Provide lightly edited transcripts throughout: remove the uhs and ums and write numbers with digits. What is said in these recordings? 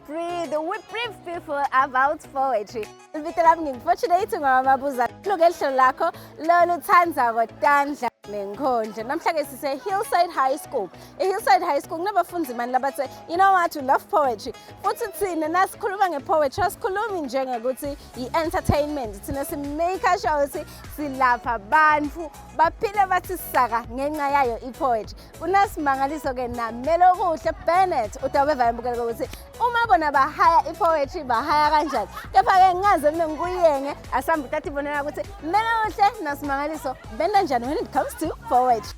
Breathe. We brief people about poetry. Libito lami ngingu-Fortunate Ngwamabuza. Luke lihlelo lakho loluthandza kotandla nenkhondlo. Namhlanje sise Hillside High School. E-Hillside High School kunabafundi mani labathe, you know what, we love poetry. Futhi thina nasikhuluma nge-poetry asikhulumi njengokuthi i-entertainment. Thina si-make sure ukuthi silapha abantu baphile bathi saka ngenxa yayo i-poetry. Unasimangaliso-ke naMelokuhle Bennett utawube vayembukela ukuthi uma bona bahaya i-poetry bahaya kanjani. Kepha-ke ngingaze mina ngikuyenge asambe utatibonela ukuthi Melokuhle naSimangaliso benta njani when it comes to poetry.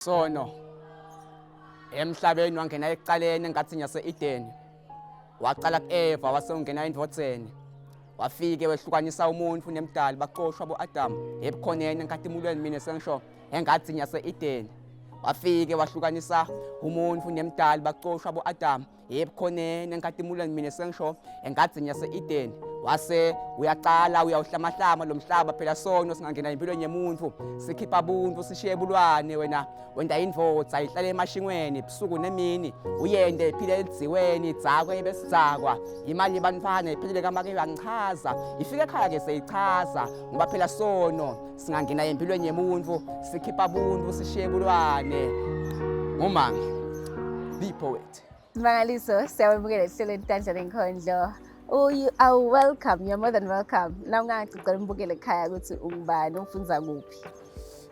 Sono emhlabeni wangena ekuqaleni engathini yase-Edeni, waqala ku-Eva wase ungena endvodzeni, wafike wehlukanisa umuntu nemdali, baxoshwa bo-Adamu ebukhoneni enkatimulweni, mina sengisho engadini yase-Edeni. Wafike wahlukanisa umuntu nemdali, baxoshwa bo-Adamu ebukhoneni enkatimulweni, mina sengisho engadini yase-Edeni. Wase uyaqala uyawuhlamahlama lo mhlaba, phela sono singangena empilweni yemuntu, sikhipha buntu sishiye bulwane. Wena wenda indvodza ihlale emashingweni busuku nemini, uyende iphile elidziweni, idzakwe ibesidzakwa, imali yebantfwana iphelele kamake, uyangichaza, ifike ekhaya-ke seyichaza, ngoba phela sono singangena empilweni yemuntu, sikhipha buntu sishiye bulwane. Ngumangi the poet. Simangaliso, siyawemukela ehlelweni Tandla Nenkhondlo. Oh, you are welcome. You're more than welcome. Na ungacicela umbukele ekhaya ukuthi ungubani, ufundza kuphi?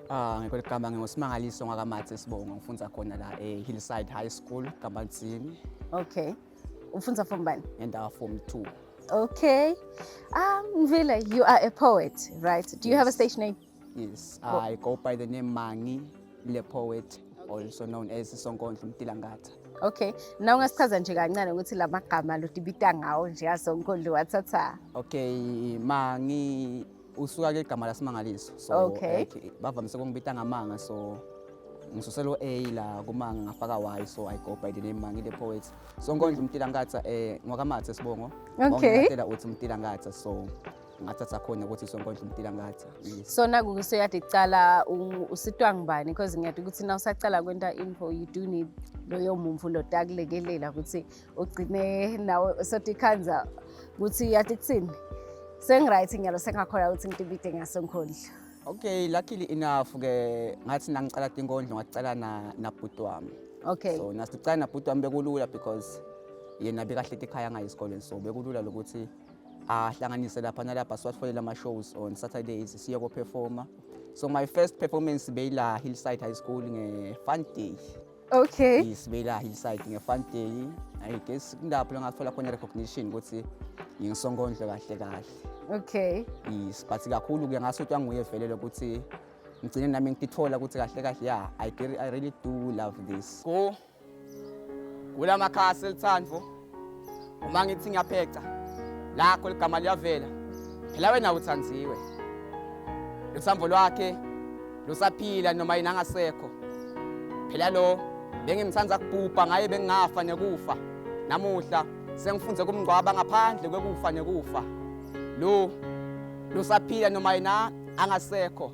Ah, ngikweligama nginguSimangaliso ngakaMathe Sibongo, ngifundza khona la e-Hillside High School Kamanzini. Okay. Ufundza form bani? Ngendawo form 2. Okay. Mvila, you are a poet, right? Do you have a Yes. stage name? Yes, I go by the name Mangi Le Poet, also known as Sonkondlo Mtilangatha. Okay. Na ungasichaza nje kancane ukuthi la magama lotibita ngawo nje asonkondlo wathatha. Okay, Mangi usuka ke igama laSimangaliso. So like, bavamise ukungibita ngamanga, so ngisusela A la kumanga ngafaka Y, so I go by the name Mangi The Poet. Sonkondlo Mtilangatha ngwakaMathe Sibongo. Wanginyathela uthi Mtilangatha, so ngathatha khona ukuthi Sonkondlo Mtilangatha. Yes. So naku useyade kucala usitwa ngubani, because ngiyati ukuthi na usacala kwenta info you do need loyo muntu lotakulekelela ukuthi ugcine nawe sotikhandza ukuthi yathi kuthini, sengiright ngiyalo sengakhona ukuthi ngitibide ngasonkondlo. Okay, luckily enough ke ngathi nangicala tinkondlo ngacala na nabhuti wami. So nasicala nabhuti wami bekulula because yena bekahleti ekhaya ngayo esikoleni, so bekulula lokuthi ahlanganise lapha nalapha siwatholele ama-shows on Saturdays siye ko-performa. So my first performance beyila Hillside High School nge-fun day. Yes, beyila Hillside nge-fun day. I guess kulapho la ngathola khona recognition ukuthi ngingisonkondlo kahle kahle. Yes, but kakhulu ke ngasutwa nguye vele lokuthi ngigcine nami ngitithola ukuthi kahle kahle, yeah, I really do love this. Go kulamakhasi elithandvo Uma ngithi ngiyapheca, lakho ligama liyavela. Phela wena uthandziwe. Luthambo lwakhe lusaphila noma yena angasekho. Phela lo bengimthanda kubhubha ngaye bengingafa nekufa. Namuhla sengifunze kumngcwaba ngaphandle kwekufa nekufa. Lo lusaphila noma yena angasekho.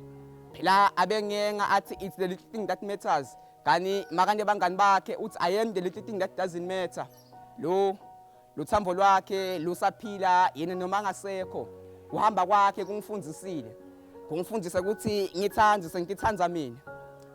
Phela abengenga athi it's the little thing that matters. Kani makanye bangani bakhe uthi I am the little thing that doesn't matter. Lo luthambo lwakhe lusaphila yena noma angasekho. Kuhamba kwakhe kungifundisile. Kungifundise ukuthi ngithande sengithanda mina.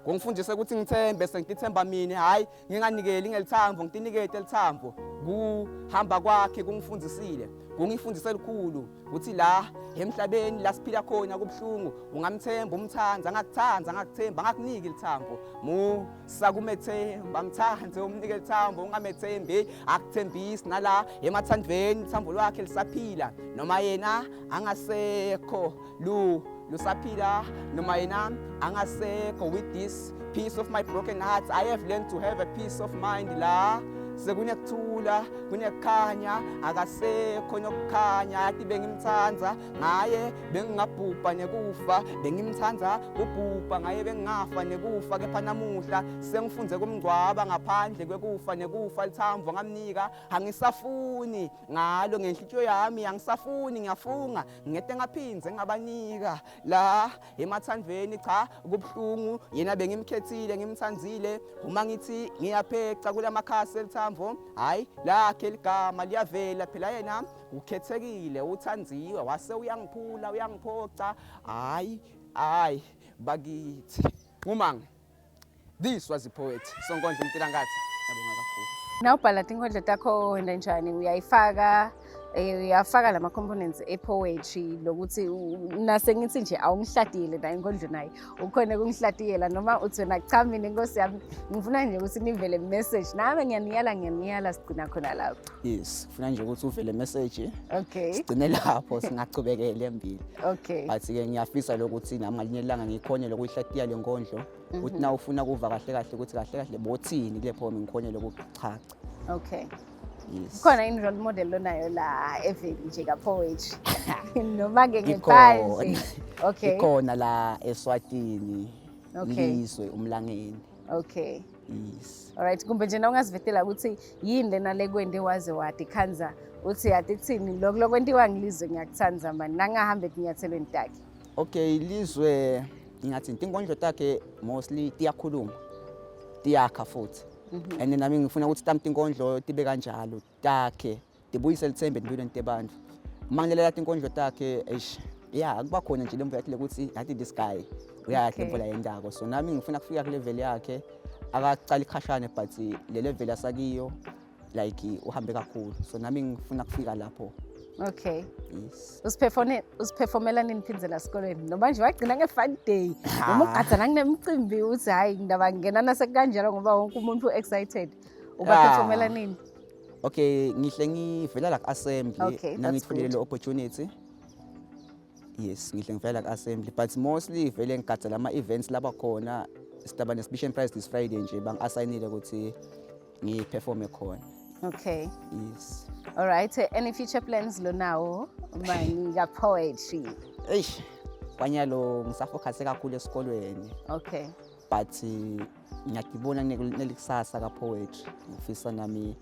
Kungifundise ukuthi ngithembe sengithemba mina, hayi nginganikeli ngelithambo, ngitinikete lithambo. Kuhamba kwakhe kungifundisile. Kungifundise lukhulu ukuthi la emhlabeni la siphila khona kubuhlungu, ungamthemba umthanda, angakuthanda angakuthemba, angakuniki lithambo. Musa kumethemba, mthande umnike lithambo, ungamethembi akuthembisi. Nala emathandweni ithambo lwakhe lisaphila noma yena angasekho. Lu lusaphila noma yena angasekho. With this piece of my broken heart I have learned to have a peace of mind. La sekunekuthula, kunekukhanya, akasekho nokukhanya. Yathi bengimthanda ngaye bengingabhubha nekufa, bengimthanda kubhubha ngaye bengingafa nekufa, kepha namuhla sengifunze kumngcwaba ngaphandle kwekufa nekufa. Lithambo ngamnika angisafuni ngalo ngenhlitiyo yami, angisafuni, ngiyafunga ngete ngaphinze ngabanika la emathandweni. Cha, kubuhlungu, yena bengimkhethile, ngimthandzile. Uma ngithi ngiyapheca kulamakhasi elithambo, hayi lakhe ligama liyavela. Phela yena ukhethekile, uthandziwe, wase uyangiphula, uyangiphoca. Hayi hayi bakithi, ngumanga. This was the poet Sonkondlo Mtilangathi. Ngiyabonga kakhulu. Nawubhala tinkondlo takho wena njani, uyayifaka uyafaka lama components e-poetry lokuthi nase ngithi nje awungihladile nayo inkondlo nayo ukhona ukungihladiyela, noma uthi wena cha, mina inkosi yami ngifuna nje ukuthi nivele message, nami ngiyaniyala ngiyaniyala, sigcina khona lapho? Yes, kufuna nje ukuthi uvele message, sigcine lapho, singachubekele embili. But-ke ngiyafisa lokuthi nami ngalinye ilanga ngikhone lokuyihlatiya le nkondlo, ukuthi na ufuna kuva kahle kahle ukuthi kahle kahle bothini kule poem, ngikhone lokuchacha. Yes. Khona in role model lonayo la eveli nje ka-poetry noma-ke ngephandle? Okay. Ikhona la eSwatini. Lizwe Umlangeni. Yes. Alright, kumbe nje na ungazivetela ukuthi yini lena lekwente waze watikhandza uthi yati kuthini lokhu lokwentiwa ngilizwe, ngiyakuthanda mani nangahambe etinyathelweni takhe. Okay, Lizwe ngingathi tinkondlo takhe mostly tiyakhuluma, tiyakha futhi, and nami ngifuna ukuthi tami tinkondlo tibe kanjalo, takhe, tibuyise lithembe empilweni tebantu. Uma ngilalela tinkondlo takhe, eish, ya, kuba khona nje lemvo yakhe lokuthi yathi this guy uyakhe lemvo la yendako. So nami ngifuna kufika ku level yakhe. Akacali khashane, but le level asakiyo, like uhambe kakhulu, so nami ngifuna kufika lapho. Yes. Usiperformela nini phindzela esikolweni, noma nje wagcina nge-fun day, noma ugada nakunemicimbi uthi hhayi ndaba ngena nasekanjalo ngoba wonke umuntu u-excited, ubaperformela nini? Okay, ngihle ngivela la ku-assembly. Okay, that's Nangitholile good. le opportunity. Yes, ngihle ngivela la ku-assembly, but mostly vele ngigada lama-events laba khona. Sidaba ne-Mission Prize this Friday nje, bangi-assignile ukuthi ngiperforme khona. Yes. Alright, any future plans lonawo mani ka-poetry? Eish, kwanyalo ngisafocuse kakhulu esikolweni, but ngiyakibona nelikusasa ka-poetry, ngifisa nami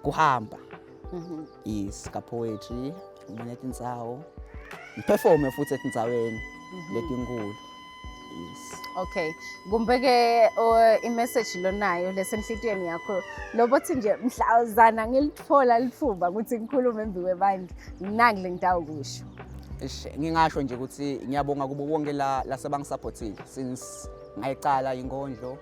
kuhamba. Yes, ka-poetry ngibona etindzawo ngiperforme futhi etindzaweni letinkulu. Yes. Okay, kumbe-ke i-message lonayo lesenhlitiyweni yakho lobothi nje mhlawuzana ngilithola lithuba ukuthi ngikhulume embi kwebantu, nangi le ngitawukusho. Eish, ngingasho nje ukuthi ngiyabonga kubo bonke la lasebangisupportile since ngayicala inkondlo.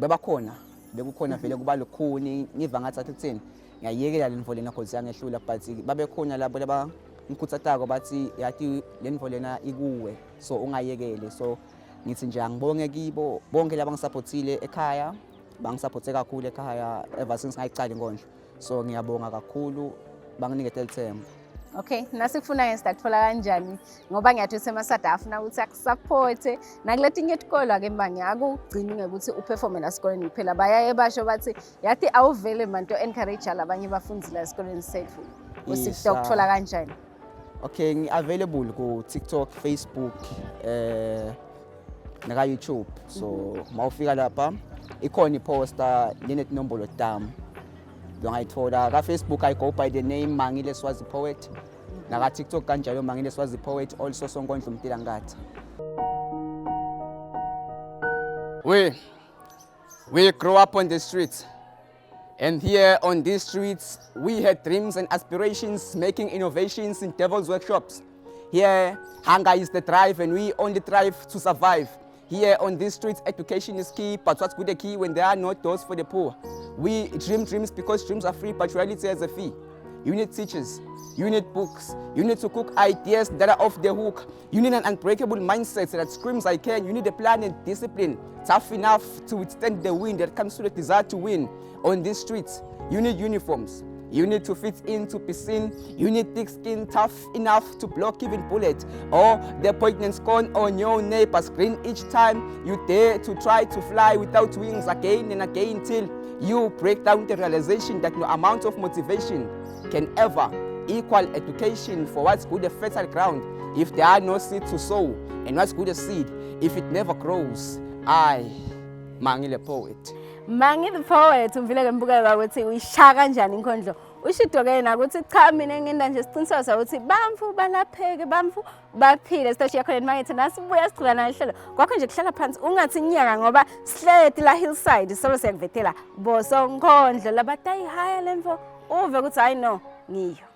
Bebakhona, bekukhona vele kuba lukhuni, ngiva ngathi athi kuthini ngiyayiyekela le ntfo lena cause yangehlula, but babekhona labo laba ngikhutsatako bathi yathi le ntfo lena ikuwe, so ungayekele. So ngithi nje angibonge kibo bonke labangisupportile ekhaya, bangisupporte kakhulu ekhaya ever since ngayicala inkondlo, so ngiyabonga kakhulu, banginikete lithemba. Okay, nasikufuna ke sitakuthola kanjani ngoba ngiyathi usemasada afuna ukuthi akusupporte nakuletinye itikolo ke manje akugcini ngekuthi uperforme la esikoleni kuphela, bayaye basho bathi yathi awuvele manto encourage labanye abafundi la esikoleni sethu. Usikuthola kanjani? Okay, ngi-available ku-TikTok, Facebook, naka YouTube. So mawufika lapha ikhona iposter linetinombolo tami. Ungayithola ka Facebook, I go by the name Mangile Swazi Poet. Naka TikTok kanjalo, Mangile Swazi Poet, also Sonkondlo Mtilangatha. We grew up on the streets. And here on these streets, we had dreams and aspirations, making innovations in devil's workshops. Here, hunger is the drive, and we only thrive to survive. Here on these streets, education is key, but what's good a key when there are no doors for the poor? We dream dreams because dreams are free, but reality has a fee. You need teachers, you need books, you need to cook ideas that are off the hook. You need an unbreakable mindset that screams, I can. You need a plan and discipline, tough enough to withstand the wind that comes to the desire to win. On these streets, you need uniforms. You need to fit in to be seen. You need thick skin tough enough to block even bullet or the poignant scorn on your neighbor's screen each time you dare to try to fly without wings again and again till you break down the realization that no amount of motivation can ever equal education for what's good a fertile ground if there are no seed to sow, and what's good a seed if it never grows. I, Mangile Poet. Mangi the Poet, umvile ke mbukela ukuthi uyishaya kanjani inkondlo. Ushido ke yena ukuthi cha, mina ngenda nje isiqiniseko sokuthi bamfu balapheke, bamfu baphile. Sitoshiya khona emakethe, nasibuya sichubeka nahlelo kwakho nje kuhlala phansi ungathi inyaka ngoba sihleti la Hillside solo siyakuvetela bosonkondlo labatayihaya lemfo uve ukuthi hayi no ngiyo.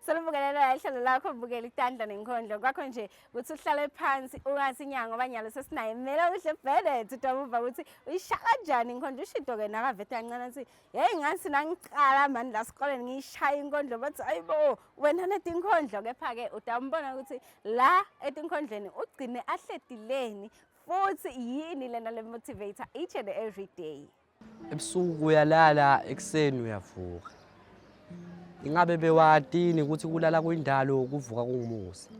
Solubukelela ihlelo lakho bukela itandla nenkondlo kwakho nje ukuthi uhlale phansi ungathi inyanga ngoba nyalo sesinaye Melokuhle Bennett, utamuva ukuthi uyishaya kanjani inkondlo. Ushido ke nakavete kancane athi yeyi ngathi nangiqala mani la sikoleni ngiyishaya inkondlo bathi ayibo wena netinkondlo, kepha-ke utambona ukuthi la etinkondlweni ugcine ahledileni futhi yini lena le motivator each and every day. Ebusuku uyalala, ekuseni uyavuka. Ingabe bewatini ukuthi kulala kuyindalo, kuvuka kungumusa?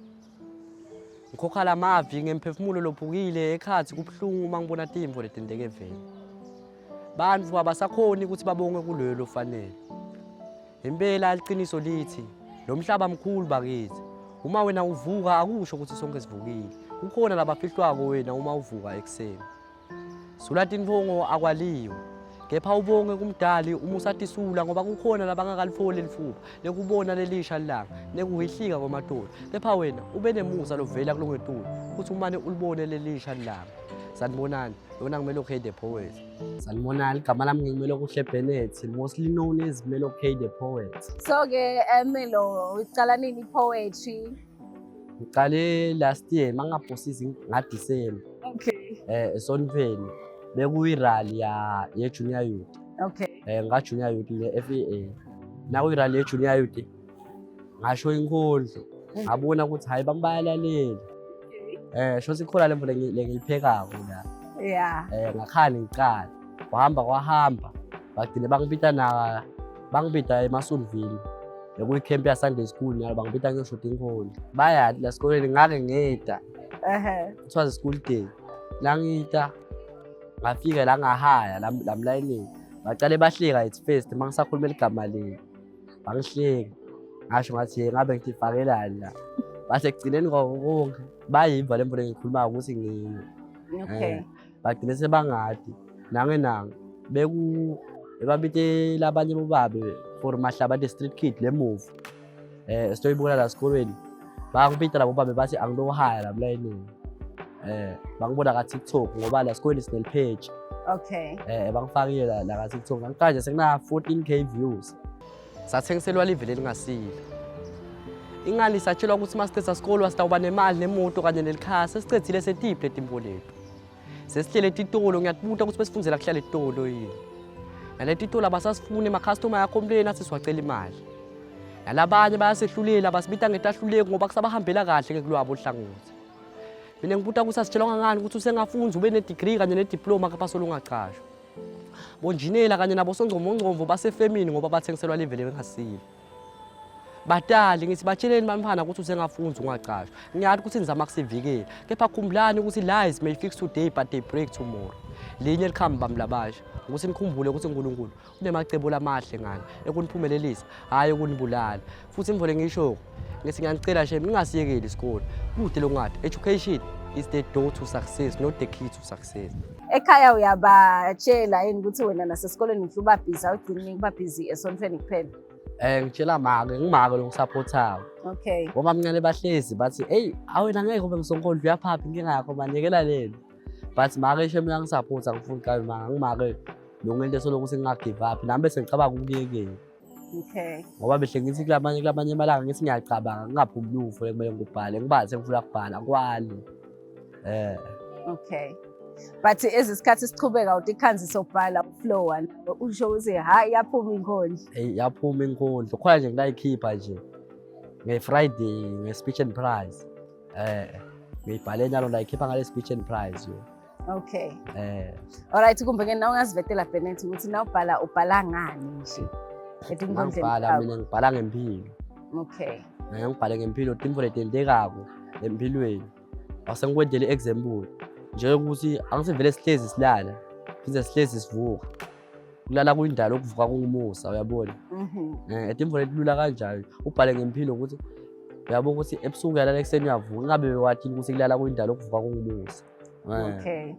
Ngikhokha lamavi ngemphefumulo lophukile ekhathi kubuhlungu uma ngibona timvo letenteke eveni. Bantfu abasakhoni ukuthi babonge kuloyo lofanele. Impela liqiniso lithi lo mhlaba mkhulu bakithi. Uma wena uvuka akusho ukuthi sonke sivukile. Kukhona labafihlwako wena uma uvuka ekuseni. Sula tinfongo akwaliwe. Kepha ubonge kumdali uma usatisula ngoba kukhona labangakalifoli lifuba lekubona lelisha lilanga nekuhihlika kwamatolo. Kepha wena ube nemusa lovela kulongetulu ukuthi umane ulibone lelisha lilanga. Sanibonani, lona nguMelo K the Poet. Sanibonani, igama lami nginguMelokuhle Bennett, mostly known as Melo K the Poet. So-ke Melo, ucala nini i-poetry? Ngiqale last year mangaphosisi ngaDisemba. Esontweni bekuyi-rally ya ye-Junior Youth. Nga Junior Youth le FEA. Nakuyi-rally ye-Junior Youth ngasho inkondlo ngabona ukuthi hayi bambayalalela. Sho sikhona le mvo lengiyiphekako la. Ngakhani ngiqala kwahamba kwahamba bagcine bangibita na bangibita eMasunville bekuyi-camp ya Sunday school nyalo bangibita ngiyoshoda inkondlo. Bayati la sikoleni ngake ngeda. It was a school day. Nangita ngafika la ngahaya la mlayinini bacale bahleka at first mangisakhuluma igama leli bangihleka ngasho ngathi ye ngabe ngitifakelani la base ekugcineni kwako konke bayiva le mvo lengikhulumayo ukuthi ngiyo. Bagcine sebangadi nange nange beku ebabite labanye bobabe for Mahlaba the Street Kid le movie sitoyibukela la esikolweni bangibita labo babe bathi angilohaya la mlayinini bangibona ka TikTok ngoba la esikolweni sinel page. Bangifakile la ka TikTok namhlanje sekuna 14k views. Sathengiselwa live lelingasile. Ingani satshelwa ukuthi masicedza sikolo sitawuba nemali nemoto kanye nelikhaya sesicedzile setiphi letimvo lethu. Sesihlele titolo ngiyatibuta ukuthi besifundzela kuhlala etitolo yini. Naleti titolo abasasifuni emakhastoma ayacomplain athi siwacela imali. Nalabanye bayasehlulela basibita ngetahluleki ngoba kusabahambela kahle ke kulwabo hlangothi. Mina ngibuta ukuthi asitshelwanga ngani ukuthi usengafunza ube ne-degree kanye ne-diploma kepha solo ungaqashwa. Bonjinela kanye nabo songcomongcomvo basefemini ngoba bathengiselwa live lengasile. Batali ngithi batsheleni bamfana ukuthi usengafunza ungaqashwa. Ngiyazi ukuthi nizama kusivikela. Kepha khumbulani ukuthi lies may fix today but they break tomorrow. Linye likhambi bamlabasha ukuthi nikhumbule ukuthi uNkulunkulu unemacebo lamahle ngani ekuniphumelelisa hhayi ukunibulala. Futhi imvole ngisho ngithi ngiyanicela shem ningasiyekeli isikole. Kude lokungade. Education is the door to success not the key to success. Ekhaya uyabatshela yini ukuthi wena nasesikoleni ngihle uba busy awugcini kuba busy esontweni kuphela? Ngitshela make, ngimake lo ngisupportayo. Okay. Ngoba mncane bahlezi bathi, "Hey, awena ngeke ube ngisonkondlo uyaphapha inkinga yakho mani yekela lelo." But make shem uyangisupporta ngifuna kabi manga ngimake lo ngento esoloku senginga-give up nami bese ngicabanga ukuyekela. Okay. Ngoba behle ngithi kulamanye amalanga ngithi ngiyacabanga ngingaphumi lutho ekumele ngikubhale ngibazi sengifuna kubhala kwali. Okay. But ezisikhathi sichubeka uthi ikhanzi sobhala uflow one usho ukuthi hayi yaphuma inkondlo. Hey yaphuma inkondlo. Khona nje ngilayikhipha nje nge-Friday nge-speech and prize. Ngiyibhale nyalo ndayikhipha ngale speech and prize yo. Okay. Alright kumbe ke nawe ungazivetela Bennett ukuthi nawubhala ubhala ngani nje? Etinkondleni Ngibhala takho. mina ngibhala ngempilo. Okay. Ngibhale ngempilo tintfo letentekako empilweni. Asengikwendele example njengokuthi angisivele sihlezi silala phinde sihlezi sivuka. Kulala kuyindalo ukuvuka kungumusa uyabona. Tintfo letilula kanjalo ubhale ngempilo ukuthi uyabona ukuthi ebusuku uyalala ekuseni uyavuka ingabe bewathini ukuthi kulala kuyindalo ukuvuka kungumusa. Okay.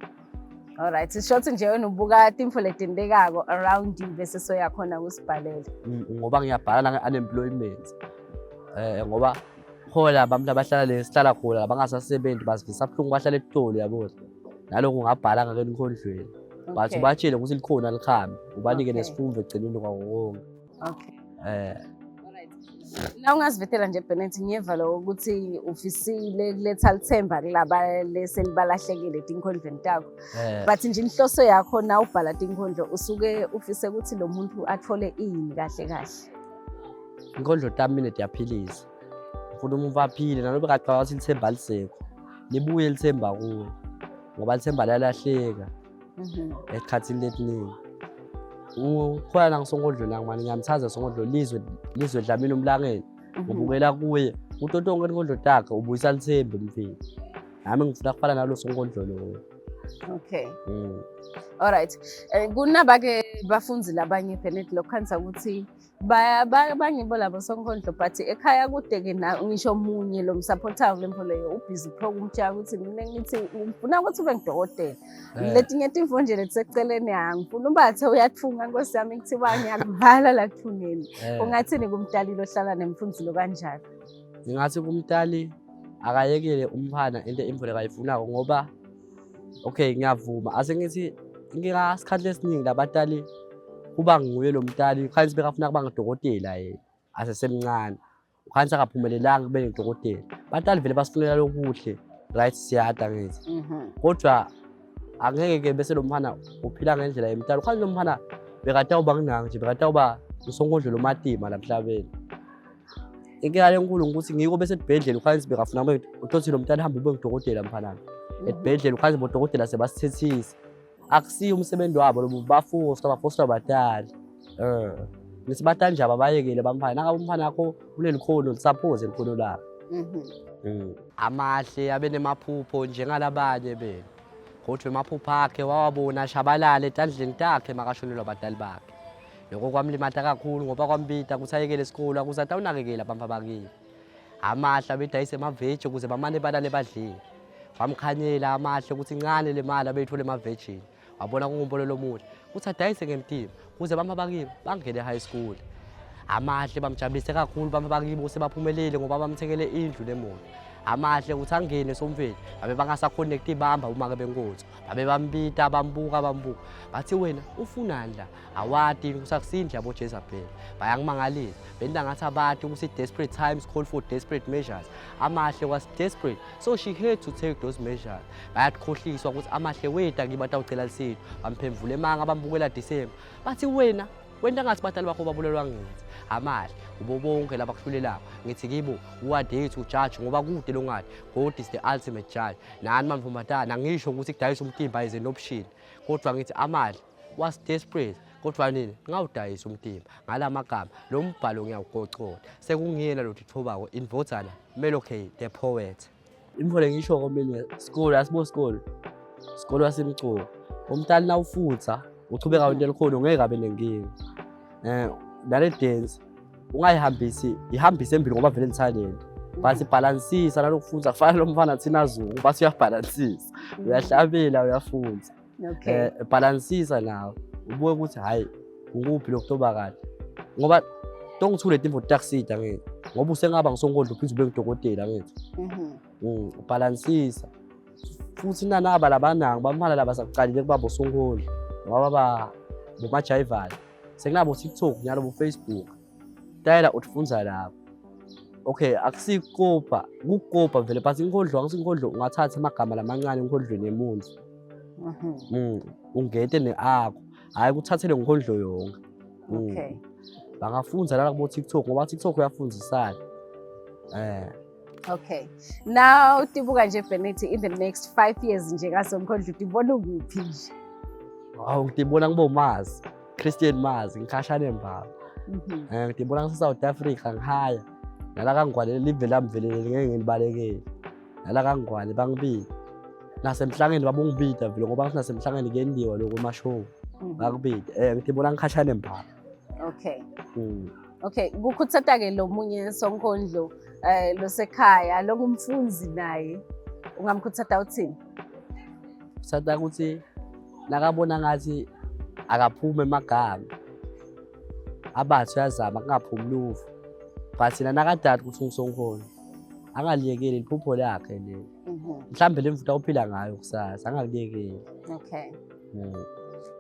Alright, sishothi nje wena ubuka tintfo letentekako around you bese soyakhona ukusibhalela. Ngoba ngiyabhala nange-unemployment. Ngoba khona abantu abahlala le sihlala khona abangasasebenzi bazivisa buhlungu bahlala etolo uyabona. Nalokho ungabhala ngake enkondlweni. But ubatshele ukuthi likhona likhambi, ubanike nesifundo ekugcineni kwako konke. Okay. Alright. Na ungazivetela nje Bennett ngiyeva lo ukuthi ufisile kuletha lithemba kulaba leselibalahlekile etinkondlweni takho. But nje inhloso yakho na ubhala tinkondlo usuke ufise ukuthi lo muntu athole ini kahle kahle. Inkondlo tami mina tiyaphilisa. Ngifuna umuntu aphile nalobe kacabanga ukuthi lithemba lisekho. Libuye lithemba kuwe. Ngoba lithemba liyalahleka esikhathini letiningi. Ukhona la ngisonkondlo la mani ngiyamthaza sonkondlo lizwe Dlamini umlangeni. Ubukela kuye uto tonke inkondlo takhe ubuyisa lithemba emfini. Nami ngifuna kufana nalo sonkondlo lo. Okay. Alright. Kunaba ke bafunzi labanye Bennett lokhanza ukuthi bangibo labo sonkondlo but ekhaya kude ke na ngisho munye lo msupportayo kule mpho leyo ubhizi pho kumtshela ukuthi mina ngithi ngifuna ukuthi ube ngidokotela. Letinye timfo nje letiseceleni angifuna ubathe uyathunga nkosi yami kuthiwa ngiyakuvala la kuthungeni. Ungathini kumtali lohlala nemfundzi lo kanjalo? Ngingathi kumtali akayekele umfana into imvula kayifunako ngoba okay ngiyavuma ase ngithi inkinga isikhathi esiningi labatali kuba nguye lo mtali khansi bekafuna kuba ngudokotela yena asesemncane khansi akaphumelelanga kube ngudokotela. Batali vele basifunela lokuhle right siyada ngithi kodwa angeke ke bese lo mfana uphila ngendlela yemtali khansi lo mfana bekatawuba nginangi nje bekatawuba usonkondlo lomatima la emhlabeni. Inkinga lenkulu ukuthi ngiko bese esibhedlela ukhansi bekafuna kube uthothi lo mntana hambe ube ngudokotela mfana. Esibhedlela ukhansi bodokotela sebasithethisa. Akusiyo umsebenzi wabo lo bafosta bafosta abatali. Ngithi batali nje ababayekele bamfana. Nangabe umfana wakho unelikhono suppose likhono lakhe. Amahle abe nemaphupho njengalabanye benu. Kodwa emaphupho akhe wawabona ashabalala etandleni takhe makashonelwa abatali bakhe. Lokho kwamlimata kakhulu ngoba kwambita ukuthi ayekele isikole ukuze atawunakekela abantu abakini. Amahle abedayisa emaveji ukuze bamane balale badlile. Kwamkhanyela amahle ukuthi incane le mali abeyithola emavejini. Wabona kungumbono lomuhle ukuthi adayise ngemtimba ukuze abantu abakibo bangene high school. Amahle bamjabulise kakhulu abantu abakibo sebaphumelele ngoba bamthengele indlu nemoto. Amahle ukuthi angene esomfeni babe bangasakhoni ukutibamba uma ke benkonzo. Babe bambita bambuka bambuka bathi wena ufunani la? Awadi kusakusindla yabo Jezebel. Bayangimangalisa. Benta ngathi abadi ukuthi desperate times call for desperate measures. Amahle was desperate so she had to take those measures. Bayakhohliswa ukuthi amahle weta kiba tawucela lisito. Bamphemvula emanga bambukela December. Bathi wena Wenta ngathi batali bakho babulelwa ngithi amali ubo bonke labakuhlulelako ngithi kibo who are they to judge ngoba kude longathi God is the ultimate judge. Nani mantombazana angisho ukuthi kudayisa umtimba is an option, kodwa ngithi amali was desperate kodwa nini ngawudayisa umtimba ngalamagama lo mbhalo ngiyawugocola sekungiyena lo thithobako indvodzana Melokay the poet. Imfole ngisho komine sikolo asibo sikolo sikolo wasemculo umntana nawufutha uchubeka wento elikhulu ngeke abe nenkinga. Nale dance ungayihambisi ihambise embili ngoba vele lithalente but ibhalansisa nalokufunda kufana lo mfana thina Zungu bathi uyabhalansisa uyahlabela uyafunza. Bhalansisa nawe ubuke ukuthi hayi ukuphi lokutoba kahle ngoba tongithule timvo takusida ngithi ngoba usengaba ngisonkodlo uphinde ube ngudokotela ngithi. Ubhalansisa futhi nanaba labanangi bamfana laba sakuqalile kuba bosonkodlo ngoba ba bomajayivali sekunabo TikTok nyalo bo Facebook tayela utifundza lapho. Okay, akusikopa kukopa vele but inkodlo angisinkodlo ungathatha amagama lamancane enkodlweni yemuntu. Ungete neakho hayi kuthathele ngodlo yonke. Bangafunza la kubo TikTok ngoba TikTok uyafundzisana. Okay. Now tibuka nje Bennett in the next 5 years nje kaSonkondlo utibona ukuphi nje? Hawu ngibona ngibo Mazi, Christian Mazi ngikhashane mbaba. Ngibona ngise South Africa ngihaya. Nala kangwane live lami vele ngeke ngilibalekele. Nala kangwane bangibili. Nasemhlangeni babungibida vele ngoba nasemhlangeni kuyendiwa lokho emashow. Bakubida. Ngibona ngikhashane mbaba. Okay. Okay, kukhuthatha ke lo munye Sonkondlo losekhaya longumfundzi naye ungamkhuthatha uthini? Kuthatha ukuthi nakabona ngathi akaphume emagama abathi uyazama kungaphumi luvo but yena nakadala ukuthi ungisonkondlo angaliyekeli liphupho lakhe leli. Mhlambe le mfundo awuphila ngayo kusasa angaliyekeli. Okay.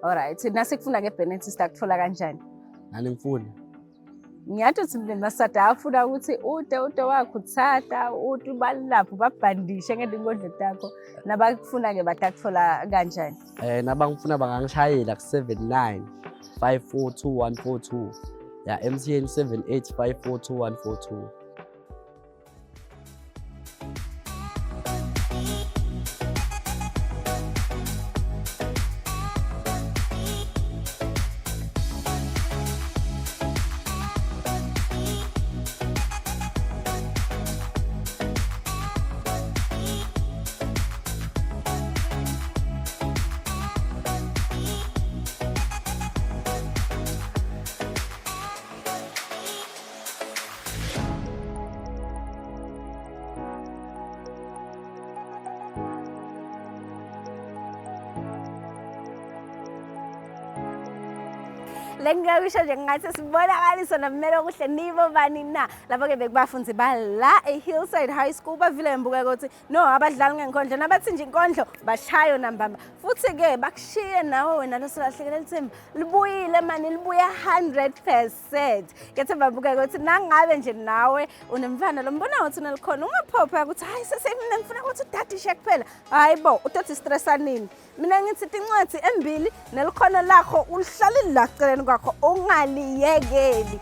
Alright, nasekufuna ke Bennett sitakuthola kanjani? Nani ngifuna? Ngiyathi ukuthi mina masada afuna ukuthi ude wakhuthata uthi balapho babhandishe ngedinkondlo takho nabakufuna ke batakuthola kanjani? Nabangifuna bangangishayela ku 79542142 ya MTN 78542142. Lengingakusho nje ngathi sibonakaliso namele okuhle nibo bani na lapho ke bekubafundi bala eHillside High School bavile ngibukeka ukuthi no abadlali ngenkondlo nabathi nje inkondlo bashayo nambamba futhi ke bakushiye nawe wena losolahlekelele lithemba libuyile mani libuya 100%. Ngethemba buka ukuthi nangabe nje nawe unemfana lombona ukuthi unelikhona ungaphopha ukuthi hayi sesemina ngifuna ukuthi udadishe kuphela. Hayi bo utothi stressa nini? Mina ngithi tincwadi embili nelikhono lakho ulihlalile la eceleni kwakho ungaliyekeli.